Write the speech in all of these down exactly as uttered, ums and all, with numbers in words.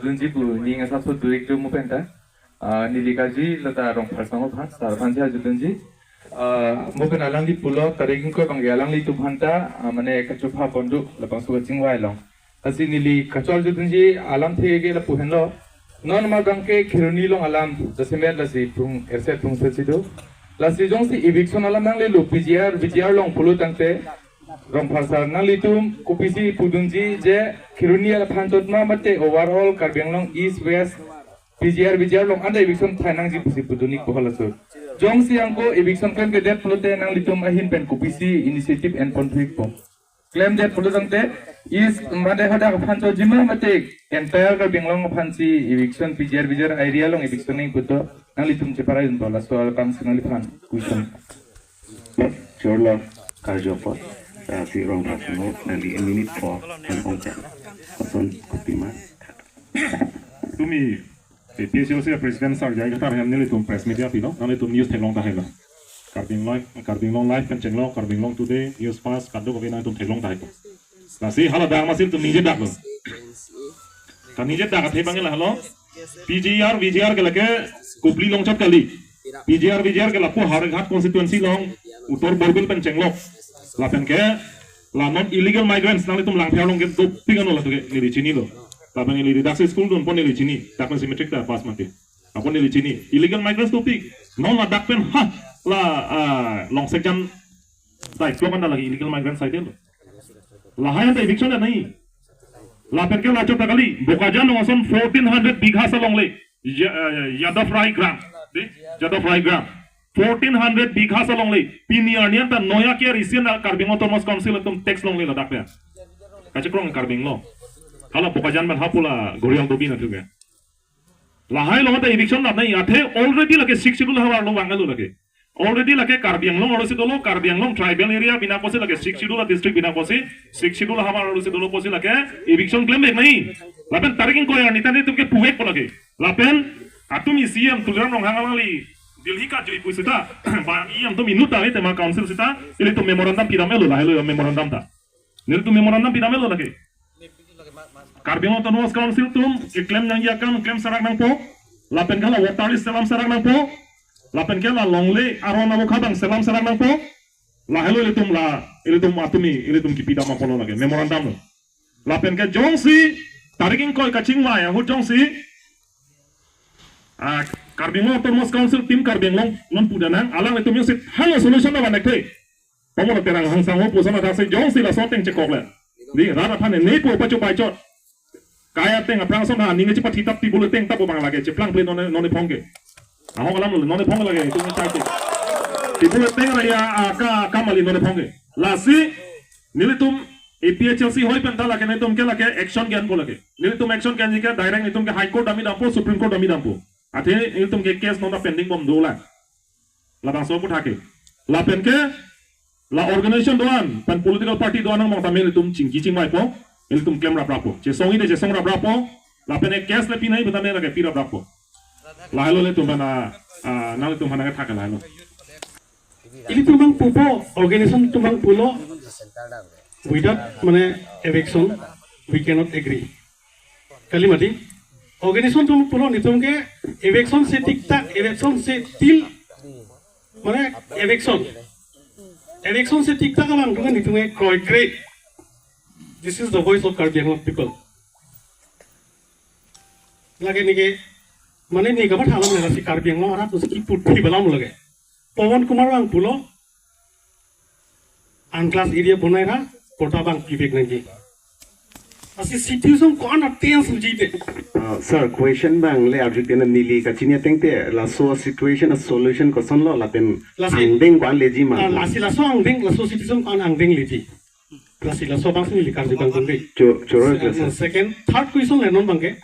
Dunji pu ning asapso durik tu mo penta. Ah, neli karju lata Rongphar asong aphan, sar aphan si arjudunji. Ah, mo pen alangli pulo tarik ingkoi abangke alanglitum aphanta, ah, mane kachopha pon do labangso kachingvai along. Lasi neli kacho arjudunji alamthe ke lapu henlo. Non ma abangke Kheroni along alam jasemet lasi pung erset pung set si do. Lasi jongsi eviction alam nanglelo P G R, V G R along pulo tangte Rongphar sar nanglitum kopisi pudunji je Kheroni aphan chot ma mate overall Karbi Anglong East West P G R V G R along anta eviction thai nangji pusi pudun-ikpo halaso. Jongsi angko eviction klemkledet pulote nanglitum ahin pen kopisi initiative en pon thu-ikpo. Klemdet pulo tangte East mate hadak aphan chotji ma mate entire Karbi Anglong aphan si eviction P G R V G R area along eviction nangji pu to nanglitum cheparai dunpo, laso abang si nangliphan question. Chorlo karju apot, ah, si Rongphar asong nangli a minute po, and on chat. Koson kopi ma? Tumi, eh, A P H L C president sar jai kata hem nelitum press meet pilo, nanglitum news theklong tahai lo. Karbi Anglong Live, Karbi Anglong Live pen chenglo, Karbi Anglong Today, News Fast, kadokave nanglitum theklong tahai lo. Lasi hala dak masin tum ningje dak lo. Kan ningje dak athe abang lahelo. P G R, V G R ke lake Kopili along chot kali. P G R, V G R ke lapu Howraghat constituency along, Uttar Borbil pen chenglo. Lapen ke la non illegal migrants nanglitum Langpher along ke dopik ano latum ke neli chinilo. Lapen neli dak si school dunpo neli chini. Dak pen si matric ta pass mati. Apot neli chini. Illegal migrants dopik. Non ladak pen ha la, ah, Longsekjan type lo kan lake illegal migrants side lo. Lahai anta eviction nangji. Lapen ke la chot ta kali. Bokajan along ason fourteen hundred bigha along le. Ya-, eh, Yadav Rai Gram. Dei, Yadav Rai Gram. Fourteen hundred bigha along le. Pini arni anta noya ke risian na Karbi Anglong Autonomous Council atum tax longle ladak ya. Kachekrong Karbi Anglong. Hala Bokajan pen hapu la Goriang dobi na thuke. Lahai along anta eviction nangji athe already lake Sixth Schedule havar along vanglo lake. Already lake Karbi Anglong along si dolo, Karbi Anglong tribal area bina apotsi lake Sixth Schedule district bina apotsi, Sixth Schedule havar along si dolo apotsi lake eviction klem nangji. Lapen tarik ingkoi arni tangte itum ke puvek po lake. Lapen atum isi em Tuliram Ronghang alangli Delhi kajui pu seta, ba E M atum inut ta ave tema council seta, ilitum memorandum pidam-etlo lahelo memorandum ta. Nelitum memorandum pidam-etlo lake. Karbi Anglong Autonomous Council atum keklem nangji akam klem sarak nangpo. Lapen ke la water list selam sarak nangpo. Lapen ke la longle aron abo khabang selam sarak nangpo. Lahelo ilitum la, ilitum atumi, ilitum kipidam apotlo lake memorandum lo. Lapen ke jongsi tarik ingkoi kachingvai ahut jongsi, ah, Karbi Anglong Autonomous Council team Karbi Anglong non pudanang alanglitum jongsi halo solution na banek the. Pamona Terang Hangsang ho puson athak si jongsi laso ateng chekok le. Dei, rat aphan ne po pacho pai chot. Kai ateng aphrang ason ha ning chepathi tap table ateng tap abang lake cheplang ple non ne, non ne phong ke. Ahok alam lo non ne phong lake itum ne chai ke. Table ateng raya aka kamali non ne phong ke. Lasi nelitum A P H L C hoi pen ta lake nelitum ke lake action ke-enpo lake. Nelitum action ke-enji ke direct nelitum ke High Court dam-i dampo, Supreme Court dam-i dampo. Athe nelitum ke case non ta pending bom dolang. Labangso aputhak ke. Lapen ke la organization do-an pen political party do-an nangmong tame ilitum chingki chingvaipo, ilitum klem raprappo. Chesong-i te chesong raprappo. Lapen e case le pi nangji pu tame lake pi raprappo. Lahelo ilitum pen a, ah, nanglitum aphan nangkethak lahelo. Ilitum abang pupo, organization atum abang pulo. Without mane eviction, we cannot agree. Kali mati, organization atum pulo nelitum ke eviction se thik thak, eviction se til, mane eviction. Eviction se thik thak abang atum ke nelitum ke kroikre. This is the voice of Karbi Anglong people. Lake neke, mane ne kamatha alam lasi Karbi Anglong arat pusi kipu thi balam lake. Pawan Kumar abang pulo, unclass area bonai ra, patta abang pivek nangji. Lasi situation ko-an a tense unji te. Uh, sir, question abang le arju ke na neli kachini ateng te, laso situation a solution kosonlo lapen Lasi angdeng ko-an leji ma. Ah, lasi laso angdeng, laso situation ko-an angdeng leji. Lasi laso abang si neli karju kangtung dei. Cho-, choro Se-, ke, sir. Second, third question le non abang ke.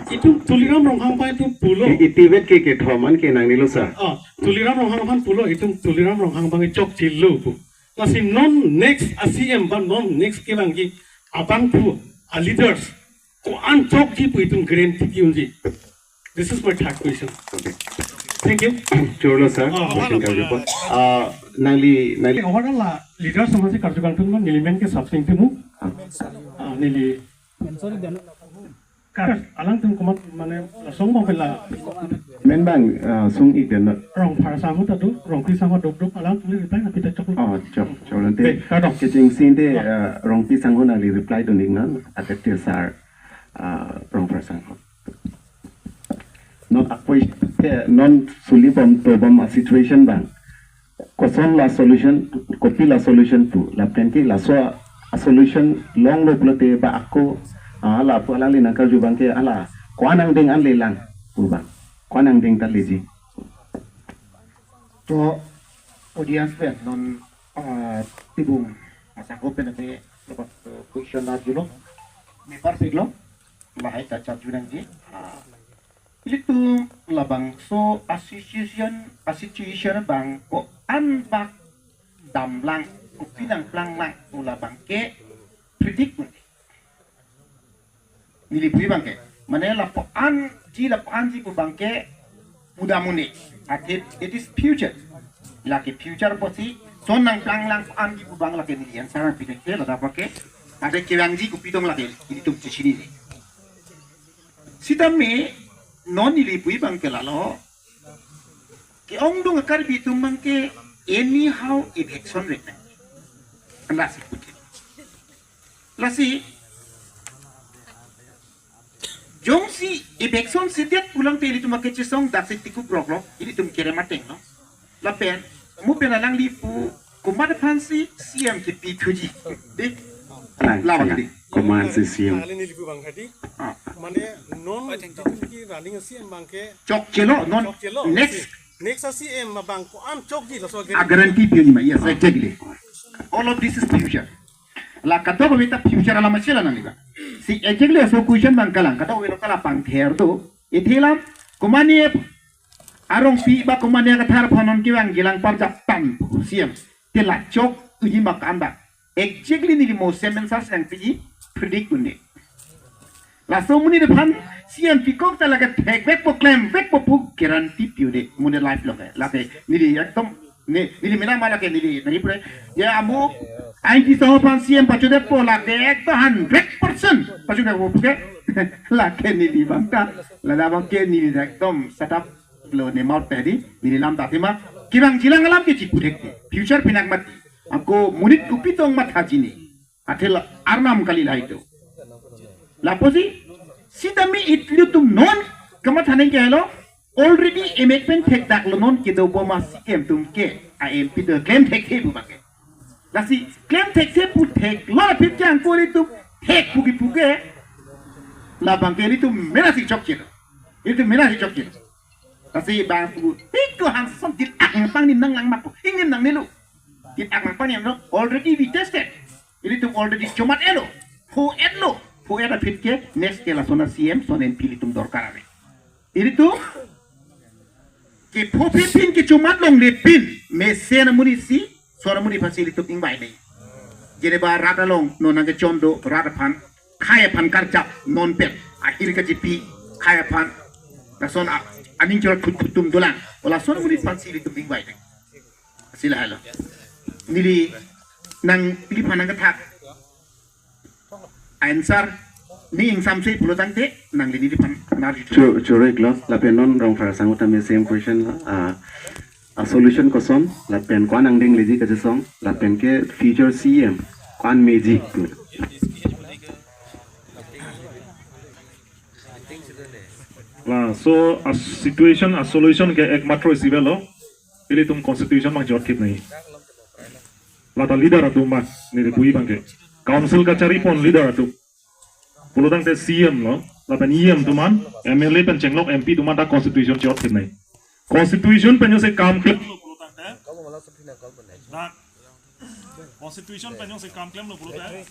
Itum Tuliram Ronghang abang itum pulo. I-, itivet ke kethom an ke nangnelo, sir. Ah, Tuliram Ronghang abang pulo, itum Tuliram Ronghang abang chokchelo pu. Lasi non next a C M ba non next kevangji abang pu a leaders ko-an chokji pu itum guarantee ke-unji. This is my third question. Okay. Thank you. Choro sir. Ah, Question karju apot. Ah, nangli, nangli. Overall la leaders atum si karju kangtung ma neli amen ke substantive mu. Ah, neli. Kar alangtum komat mane lasong bang pela. Men bang, ah, sung-ik den na. Rongphar sangho ta do, Rongpi sangho duk duk, alangtum reply na pita chok. Oh, chok, chok, nanti. Be, kardom. Kechengsi te, ah, Rongpi sangho nangli reply dun-ik non, atet sir, ah, Rongphar sangho. Non akoi ke non suli bom to bom a situation bang. Koson la solution, kopi la solution pu, lapen ke laso a solution longlo pulote ba ako, ah, lapu alangli nangkarju bang ke hala, ko-an angdeng an lelang pu bang, ko-an angdeng ta leji. To audience pen non, ah, tibung asako pen ame lepas, eh, question arjulo, me parpiklo, lahai ta charju nangji. Ah, ilitum labangso a situation, a situation bang ko-an bak damlang, kopi nangplanglang pu labang ke predict un-e. Neli pu bang ke, mane lapu-anji, lapu-anji pu bang ke pudam un-e. Athe it is future. Lake future pusi, son nangplanglang an ji pu bang lake neli answer nangpi ke, ladak bang ke, athe kevangji kopi tong lake, ilitum chechinine. Sitame non neli pu bang ke lalo, ke-ongdung a Karbi atum bang ke anyhow eviction rate nang. Lasi pute. Lasi, jongsi eviction si det pulang te ilitum akechesong daksi tikup rok rok, ilitum kerem ateng lo. Lapen, mu pen alangli pu, komat aphansi C M kepi thuji. Dei? Lang, lawan lang. Dei. Komat si C M. Kali neli pu bang hadi. Ah. Mane non jitu ki running C M bang ke. Chokchelo, non. Chokchelo. Next. Next a C M bang ko-an chokji laso. A guarantee pi ma, yes, exactly. All of this is future. La kadokave ta future alam achela nang liba. Si exactly laso question bang kalang, kadokave lo kala pangther do. Ithelam, komane arong pi ba komane akathar phanon kevangji lang parjap tan C M. Te la chok uji makan ba. Exactly neli mo semen sas yang piji predict un-e. Laso amonit aphan C M pikok ta lake thekvekpo klemvekpo pu guarantee pi un-e amonit life lo ke. Lake neli ekdom ne, neli mena ma lake neli nangli pure. Ya amu, ain ti so aphan C M pachodetpo lake ekdom hundred percent pachodetpo ke. Lake neli bang ta, ladak bang ke neli ekdom setup lo ne maut tadi, neli lam ta tema. Kevangji lang alam ke chipu thek. Future pinak mati. Ako monit kopi tong mathaji ne. Athe la arnam kali lahai do. Lapusi, sitame ilitum non kamatha nangji ke lo, already emek pen thekdak lo non kedo bom a C M atum ke, a M P do klem thekthe pu bang ke. Lasi klem thekthe pu theklo aphi ke angkor ilitum thek pu kipu ke, labang ke ilitum mena si chokche lo. Ilitum mena si chokche lo. Lasi bang pu, piko hanson dit ak pangnim nanglang ma pu, ingnim nangne lo. Dit ak pangnim lo, already we tested. Ilitum already chomat-et lo, pho-et lo, pho-et aphi ke, next ke lason a C M, son M P ilitum dorkar ave. Ilitum kepho pin pin, kechomat longle pin, mesen amonit si, son amonit aphansi ilitum ingvai nai. Jeneba rat along non nangkechon do, rat aphan, khei aphan karjap non pen, ahir kachipi, khei aphan, lason a, aning chor khut khut atum dolang, o lason amonit aphansi ilitum ingvai nai. Sila halo. Neli nangliphan nangkethak answer ne ingsamse pulo tangte nangli neliphan narju. Chu-, churek lo, lapen non Rongphar sangho tame same question lo. Ah, a solution koson, lapen ko-an angdeng leji kachesong, lapen ke future C M ko-an meji. Laso a situation, a solution ke ekmatro isi avelo, ilitum constitution bang chot thip nai. Lata leader atum bang, neli pu bang ke. Council kachari pon leader atum. Pulo tangte C M lo, lapen E M atum an, M L A pen chenglok M P atum an ta constitution chot thip nai. Constitution pen jongsi kam klem lo pulo tangte. Na, constitution pen jongsi kam klem lo pulo tangte.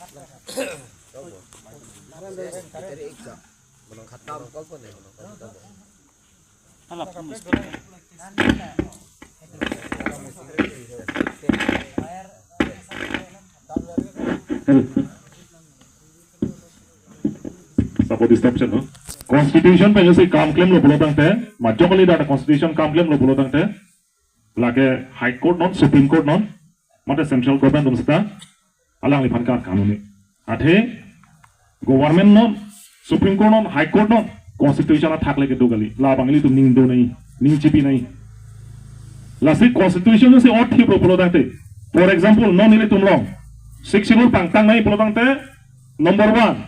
Support disruption, no? Constitution pen jongsi kam klem lo pulo tangte, majok kali dak constitution kam klem lo pulo tangte, lake High Court non, Supreme Court non, mate Central Government atum seta, alangliphan ka kanun ni. Athe, government non, Supreme Court non, High Court non, Constitution athak le kedo kali. Labang ilitum ning do nai, ning chipi nai. Lasi Constitution si ot thip lo pulo tangte. For example, non ilitum along Sixth Schedule pangtang nai pulo tangte, number one,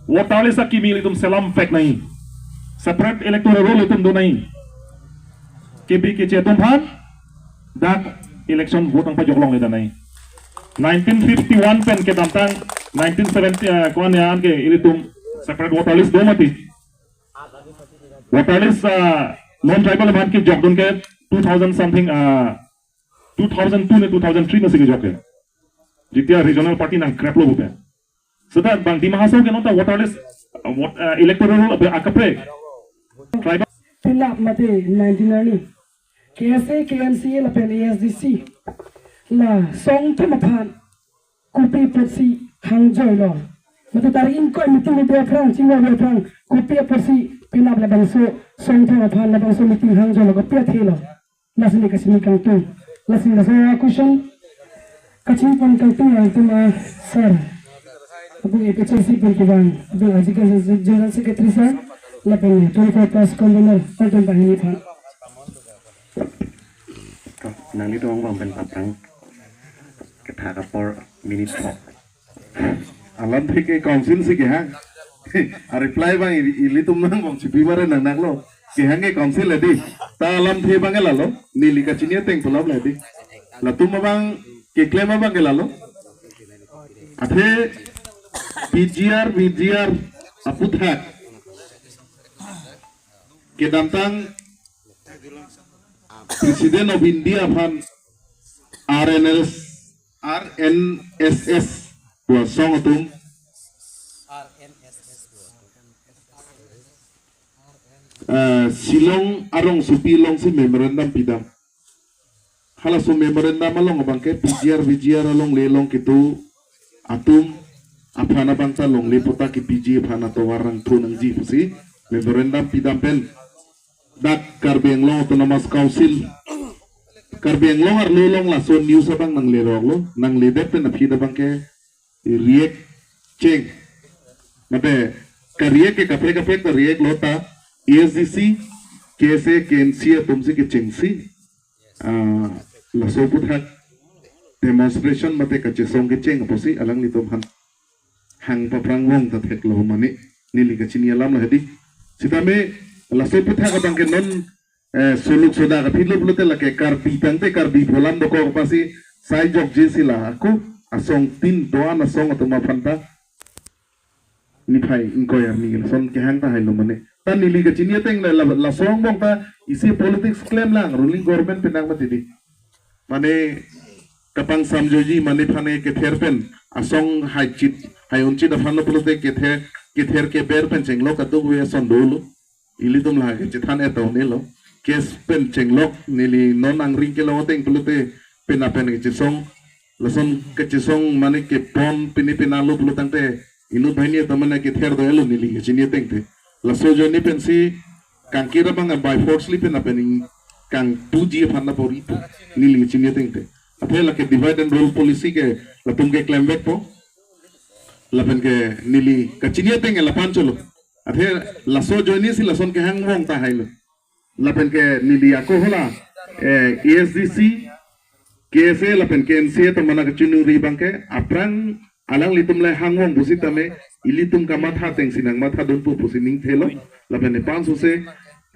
voter list akimi ilitum selam vek nai. Separate electoral roll ilitum do nai. K B K J atum aphan dak election vote nangpajok longle ta nai. Nineteen fifty-one pen kedamtang nineteen seventy, eh, ko-an ya an ke ilitum separate voter list do mati. Voter list, ah, non tribal aphan kejokdun ke two thousand something, ah, two thousand two ne two thousand three masi kejok ke. Jitia regional party nangkreplo pu pen. Seta bang Dima Hasao ke non ta voter list, ah, vot-, ah, electoral roll akaprek. Tribal. Penap mate nineteen early. K S A, K N C A lapen A S D C. La song thom aphan kopi apotsi hangjoilo. Mate tarik ingkoi meeting video aphrang, chingwa aphrang, kopi apotsi penap labangso song thom aphan labangso meeting hangjoilo, kopi athelo. Lasi neli kachini kangtung. Lasi laso a-question kachini pon kangtung atum a sir. Abang A P H L C pen kevang, abang Ajika General Secretary sir, lapen twenty-four plus convener, atum banghini aphan. Nanglitum angbong pen paprang kethak apor minute thok. Alamthe ke council si kehang. A-reply abang ili-, ilitum angbong chipi bare nang naklo. Kehang ke council edi. Ta alamthe abang ke lalo. Neli kachini ateng pulo edi. Latum abang keklem abang ke lalo. Athe P G R, V G R aputhak kedamtang President of India aphan R N S, R N S S pu asong atum, eh, Shillong arongsopi alongsi memorandum pidam. Halaso memorandum along abang ke P G R, V G R alongle along kedo atum aphan abang ta longle puta ke P G aphan atovar nangthu nangji pusi memorandum pidam pen dak Karbi Anglong Autonomous Council, Karbi Anglong arlo along laso news abang nangleroklo, nangledet pen aphi abang ke react cheng. Mate ka-react ke kaprek kaprek ta react lo ta A S D C, K S A, K N C A atumsi kechengsi, ah, laso aputhak demonstration mate kachesong kecheng apotsi alanglitum aphan hang paprang vong ta theklo mane neli kachini alam lo hedi. Sitame laso aputhak abang ke non, eh, soluk sodak aphi lo pulote lake Karbi tangte Karbi pu alam dokok apotsi sai jokje si la ako asong tin doan asong atum aphan ta niphai ingkoi arni lason kehang ta hailo mane. Ta neli kachini ateng la, la, laso angbong ta isi politics klem lang, ruling government penang mati di. Mane kapangsamjoji mane aphan kether pen asong haichit hai unchit aphan lo pulote kether, kether keber pen chenglok kadokave ason dolo. Ilitum la kechethan eto nelo. Case pen chenglok neli non angring kelong ateng pulote penap pen kechesong. Lason kechesong mane kepon pini penalo pulo tangte inut banghini atum mane kether do elo neli kachini ateng te. Laso ajoine pensi kangkir abang by force li penap pen kangpuji aphan na pori pu neli kachini ateng te. Athe lake divide and rule policy ke latum ke klem vekpo. Lapen ke neli kachini ateng ke lapu-an cholo. Athe laso ajoine si lason kehang vong ta hailo. Lapen ke neli ako hala, eh, A S D C, K S A lapen K N C A atum mane kachiningri abang ke aphrang alanglitum le hang vong pusitame ilitum kamatha atengsi nangmathadun pu pusi ningthelo. Lapen ne pansose,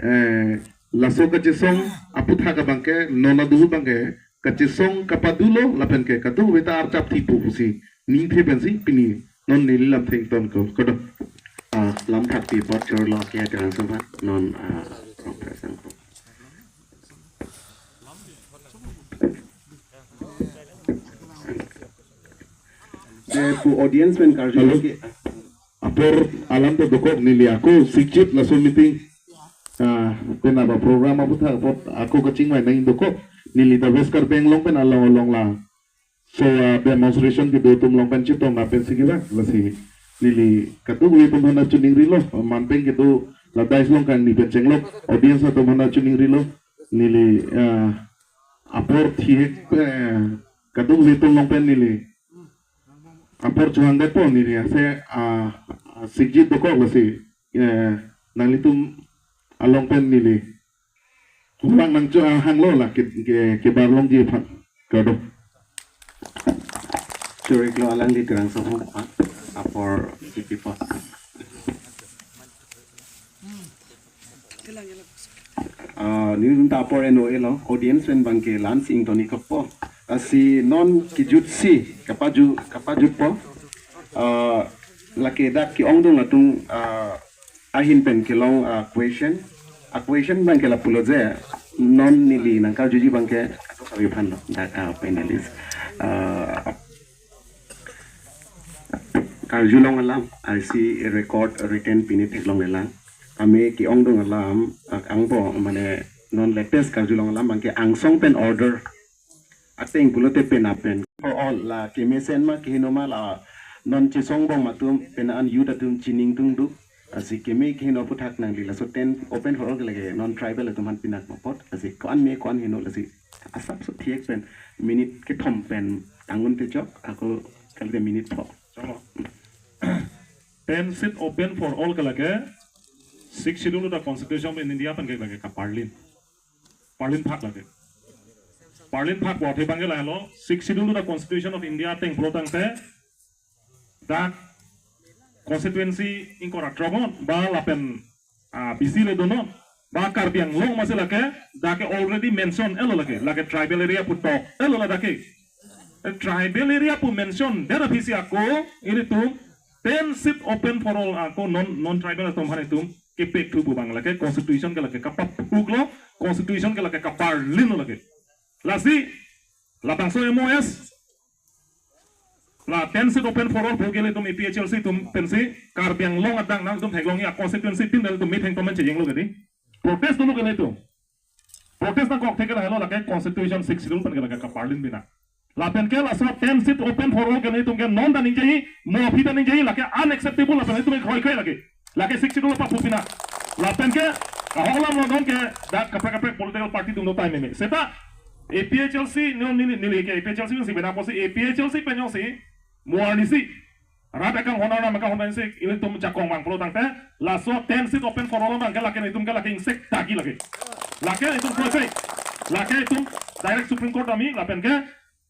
eh, laso kachesong aputhak abang ke non adu abang ke kachesong kapadulo lapen ke kadokave ta archap thipo pusi ningthe pensi pini non neli lamthe ingtonkok, kardom. Ah, lam thakpi apot chorlo ke kerang sumpat non, ah, Professor. Eh, pu audience pen karju. Hello. Ke apor alam ta dokok neli ako sikchit laso meeting, ah, penap a-program aputhak apot ako kachingvai nangji dokok neli ta West Karbi Anglong pen along along la. So, ah, demonstration kedo atum along pen chetong na pensi kevang lasi neli kadokave atum aphan chiningrilo, man pen kedo la dais along kangni pen chenglok audience atum aphan chiningrilo neli, ah, apor thihek, eh, kadokave atum along pen neli apor chohangdetpo neli ase, ah, Sikjit dokok lasi, eh, nanglitum along pen neli. Kurang nangcho, ah, hanglo la ke, ke, kebar longji aphan. Kado. Choriklo, alangli Terang Sohong, ah, apor C P po. Ah, news ta apor N O A lo, audience pen abangke la-an si ingtonikpo. Lasi non kejutsi, kapaju, kapajutpo. Ah, lake dak ke-ongdung atum, ah, ahin pen kelong, ah, question. Ah, question abangke lapulo je, non neli nangkarjuji abangke, kave aphan lo, dak, ah, panelist. Ah, karjulong alam, isi record written pini theklonglelang. Kami ke-ongdung alam, ah, angpo, mane non latest karjulong alam abangke angsong pen order ateng pulote pen apen. For all la kemesen ma kehingno ma la non chesongbom atum pen an youth atum chiningtungduk. Lasi keme kehingno aphuthak nangli laso tent open for all ke lake non tribal atum aphan pinak apot. Lasi ko-an me ko-an hingno lasi asapso thek pen minute kethom pen tangun te chok ako kalite minute pho. Chalo. Tent seat open for all ke lake Sixth Schedule ta Constitution of India pen ke lake kaparlin. Parlin phak lake. Parlin phak bo athe abangke lahelo. Sixth Schedule ta Constitution of India ateng pulo tangte dak constituency ingkoi ra throk non ba lapen, ah, B C le do non ba Karbi Anglong masi lake dak ke already mention elo lake, lake tribal area putok elo la dak ke. Tribal area pu mention det aphi si ako ilitum tent seat open for all ako non, non tribal atum aphan itum kepek thu pu abang lake constitution ke lake kapaphuklo, constitution ke lake kaparlinlo lake. Lasi labangso M O S la tent seat open for all pu ke ilitum A P H L C atum pensi Karbi Anglong adang nangtum theklongji a constituency tin ilitum mitheng tomen chejenglo kedi. Protest dolo ke ilitum. Protest nangkok thek ke lahelo lake Constitution Sixth Schedule pen ke lake kaparlin bina. Lapen ke laso tent seat open for all ke ilitum ke non ta ningjeji, mo aphi ta ningjeji, lake unacceptable lapen itum kroikre lake. Lake Sixth Schedule papu bina. Lapen ke ahok alam lo non ke dak kaprek kaprek political party atum do time me. Seta A P H L C neli neli neli ke A P H L C si bina apotsi A P H L C pen jongsi mo arnisi rat akanghon aram akanghon pensi ilitum jakong abang pulo tangte laso tent seat open for all abangke lake itum ke lake ingsek dagi lake. Lake itum kroikre. Lake itum direct Supreme Court dam-i lapen ke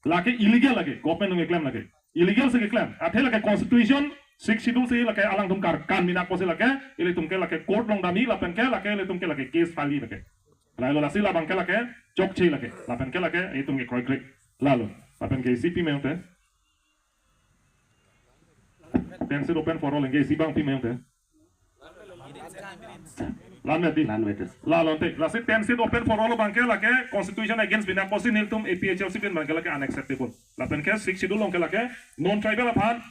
lake illegal lake. Government nung keklem lake. Illegal si keklem. Athe lake Constitution Sixth Schedule si lake alangtum karkan bina apotsi lake ilitum ke lake court along dam-i lapen ke lake ilitum ke lake case file lake. Lahelo lasi labangke lake chokche lake. Lapen ke lake itum ke kroikre. Lalo. Lapen ke isi pi me te. Tent seat open for all ke isi abang pi me te. La-an me di. La-an me te. Lalo te. Lasi tent seat open for all abangke lake constitution against bina apotsi nelitum A P H L C pen abangke lake unacceptable. Lapen ke Sixth Schedule along ke lake non tribal aphan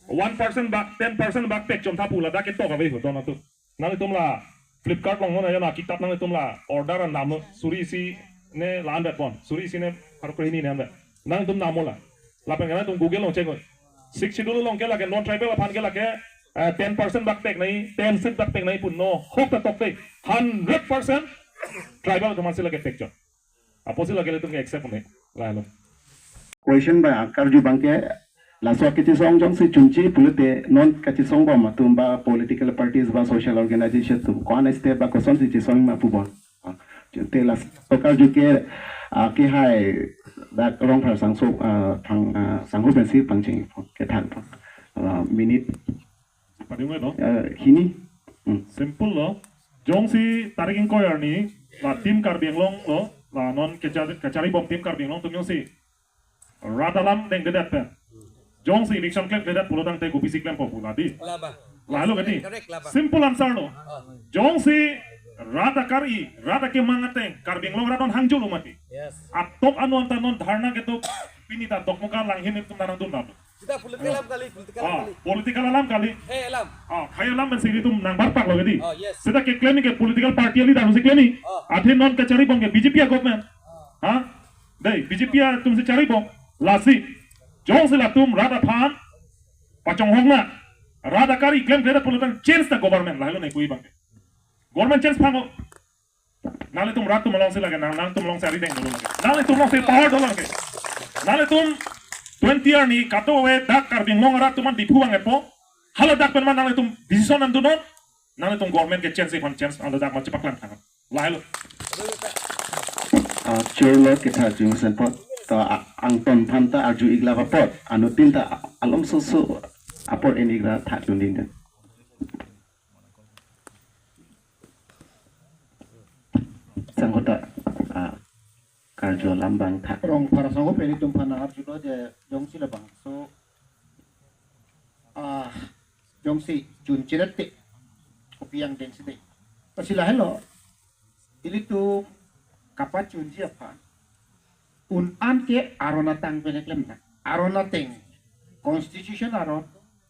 one percent bak, ten percent bak pek chom tha pu ladak ketok ave ho don atum. Nanglitum la Flipkart along non ayon akitap nanglitum la order an dam suri isi ne la-an det pon. Suri isi ne pharo krehini ne an det. Nanglitum damlo la. Lapen ke nanglitum Google along check non. Sixth Schedule along ke lake non tribal aphan ke lake, eh, ten percent bak pek nangji, tent seat bak pek nangji pu no hok ta tokte hundred percent tribal atum aphansi lake pek chot. Apotsi lake ilitum ke accept ne. Lahelo. Question ba karju abangke laso kachesong jongsi chunche pulote non kachesongbom atum ba political parties ba social organization atum ko-an step ba kosonsi chesong ma pu bon. Te laso karju ke, ah, kehai dak Rongphar Sangso, ah, thang, ah, Sangho pensi pangcheng kethak, ah, minute. Pading lo. Eh, hini. Hmm. Simple lo. Jongsi tarik ingkoi arni la Team Karbi Anglong lo, la non kechar-, kacharibom Team Karbi Anglong atum jongsi rat alam dengdedet pen jongsi election klemkledet pulo tangte kopisi klempo pu la di. Laba. Lahelo kedi. Correct, laba. Simple answer lo. Ah. Jongsi rat akari, rat akemang ateng Karbi Anglong rat non hangjolo mati. Yes. Atok anu anta non dharna kedo pini ta Dokmoka Langhin atum nangdun dam. Kita political alam kali, political alam kali. Ah, political alam kali. Eh, alam. Ah, hai alam pensi ilitum nangbar paklo kedi. Oh, yes. Seta keklem ke political party ali dam si klem. Ah. Athe non kacharibom ke B J P a government. Ah. Ha? Dei, B J P atum si charibom. Lasi jongsi latum rat aphan pachonghong na, rat akari klemkledet pulo tang change the government, lahelo ne kui abang. Government change phang-o. Nanglitum rat atum alongsi lake, nang, nangtum alongsi arideng dolo lake. Nanglitum alongsi power dolo lake. Nanglitum twenty arni kato ave dak Karbi Anglong arat atum an Diphu vang-etpo. Haladak pen ma nanglitum decision nangdunnon, nanglitum government ke change iphan change haladak ma chepaklang thannon. Lahelo. Ah, chorlo ketha jung senpot. To, ah, angton aphan ta arju-ik la apot. Anuttin ta alom soso apor en-ik ra tha tunding den. Sangkota, ah, karju alam abang tha. Rongphar asangho pen ilitum aphan arjulo je jongsi labangso, ah, jongsi chun chirette kopi angdeng side. Lasi lahelo, ilitum kapachunji aphan un-an ke aron atang pen klemnang. Aron ateng, constitution aron,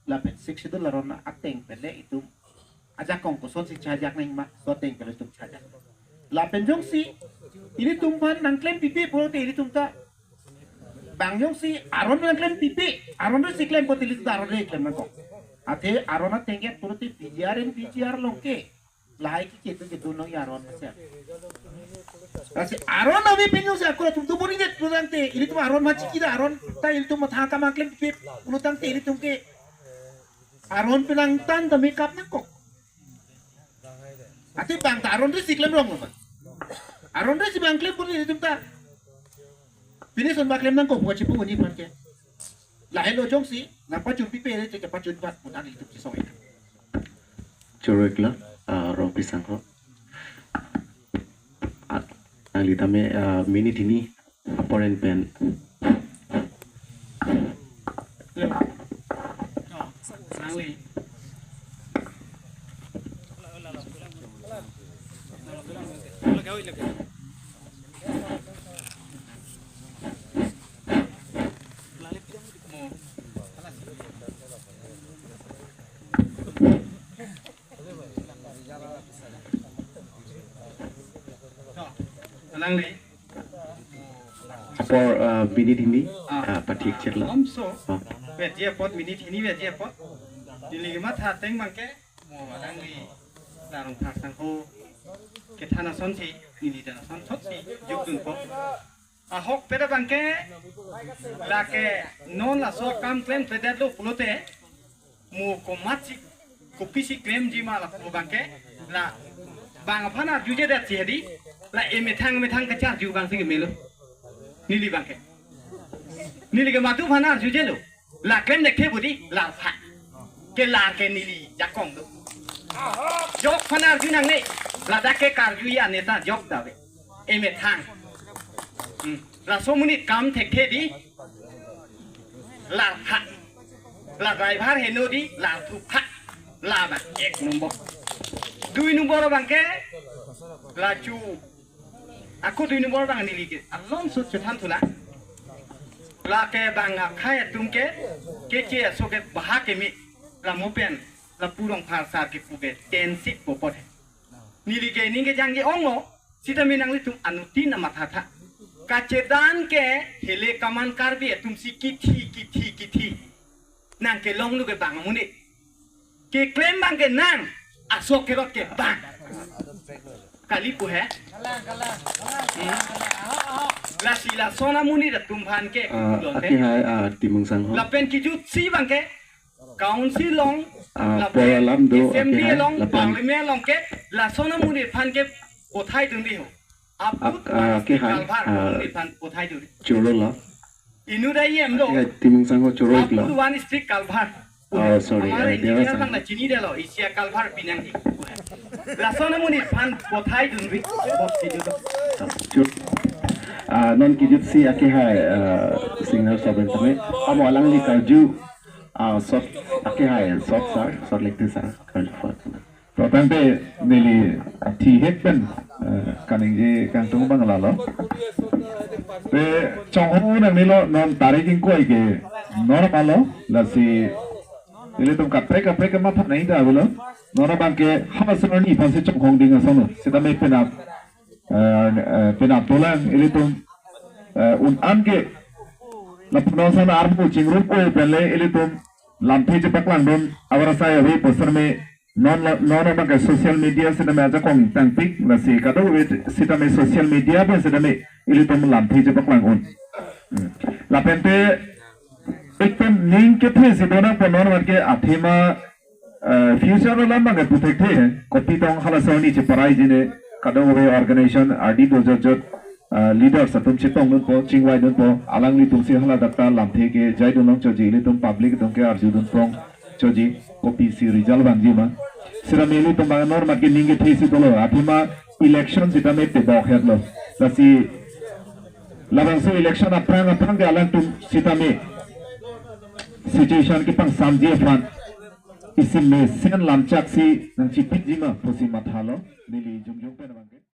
lapen Sixth Schedule aron ateng pen le itum ajakong kosonsi chajak nangma, so ateng pen le itum chajak. Lapen jongsi ilitum aphan nangklempipe pulote ilitum ta, bang jongsi aron nangklempipe, aron si klem pulote ilitum ta aron si klem nangkok. Athe aron ateng ke pulote P G R and P G R along ke lahai ke ketu ketu nong aron masi. Lasi aron ave pen jongsi ako atum tu buri det pulo tangte, ilitum aron ma chikida aron ta ilitum matha kam nangklempipe pulo tangte ilitum ke aron pen angtan ta mekap nangkok. Athe bang ta aron si klem rong lo ma. Aron si bang klem pulo ilitum ta pini son ba klem nangkok pusi pu unji aphan ke. Lahelo jongsi nangpachunpipe le te pachun aphan pu nang ilitum si song-ik. Choro-iklo, ah, Rongpi asangho. Ah, nangli tame, ah, minute hini apor en pen. Hello. Oh, nangli. Alangli. Apor, ah, minute hini, ah, ah, pathik cheklo. Alomso. Ah. Veji apot, minute hini veji apot. Neli kematha ateng abangke, mo alangli la Rongphar asangho kethan asonsi, neli than asonthotsi jukdunpo. Ahokpet abangke, lake non laso akam klemkledetlo pulote, mo komatsi kopisi klemji ma lapu abangke, la bang aphan arjujedet si hedi, la emethang emethang kacharju abangsi kemelo. Neli abangke. Neli ke madu aphan arjujelo. La klem dekthe budi, larpha. Ke lar ke neli jakong do. Jok aphan arju nangne, ladak ke karju ya neta jok dave. Emethang. Hmm. Laso amonit kam thekthe di, larpha. La driver heno di, larthupha. La abang ek nombor. Dui nombor abangke, la chu. Ako dui nombor abang neli ke alomso chethan thulang. Lake bang akhei atum ke, keche aso ke bahak keme, la mo pen, lapu Rongphar asar kepu ke, tensik popot he. Neli ke ning kejang ke-ong lo, sitame nanglitum anuttin amatha tha. Kachedan ke hele kaman Karbi atumsi kithi, kithi, kithi. Nangkelonglo ke bang amonit. Keklem abangke nang, aso kerot ke bang. Kali pu he? Hmm. Lasi lason amonit atum aphan ke, ah, kulon he. Akehai, ah, Timung asangho. Lapen kijutsi abangke, council along, ah, lapen por alam do, assembly akehai, along, lapen parliament along ke, lason amonit aphan ke pothai dun di ho. Aput, ak-, ah, one stick akehai, culvert, ah, amonit aphan pothai dun di. Chorolo. Inut ahem lo. Akehai Timung asangho choro-iklo. Aput one stick culvert. Oh, sorry, amare, eh, engineer Dera asang. Bang la chinidetlo, isi a-culvert pinangji. Lason amonit aphan pothai dunri. Bos kijut. Choro. Ah, non kijutsi akehai, ah, singer soben tame. Amo alangli karju, ah, sot akehai, sot sar, sot lekte sar, karju apot. To tangte neli thihek pen, eh, kaningje kangtung abang lalo. Te chonghong nangnelo non tarik ingkoi ke non apalo, lasi ilitum kaprek kaprek kematha nangji ta avelo. Non abangke ha asonsi aphansi chonghong ding ason lo. Sitame penap, eh, eh, penap dolang ilitum, eh, un-an ke lapu non ason armu chingrum oi pen le ilitum lamthe chepaklangdun avar asai ave pu sitame non la, non abangke social media sitame ajakong tangpik, lasi kadokave sitame social media pen sitame ilitum lamthe chepaklang un. Hmm. Lapen te ekdom ning kethe si donangpo non abangke athema eh, future alam abang ke puthekthe, kopi tong halaso arni cheparai jine, kadokave organization ardi dojotjot, eh, leaders atum chetongdunpo, chingvaidunpo, alanglitumsi hala dakta lamthe kejaidun longchotji, ilitum public atum ke arjudun longchotji, kopisi result vangji ma. Sirame ilitum abang normat ke ning kethesi dolo, athema election sitame tebok hetlo. Lasi labangso election aphrang aphrang ke alangtum sitame situation kepangsamji aphan isi mesen lamchaksi nangchipikji ma pusi mathalo, neli jongjong pen abang ke.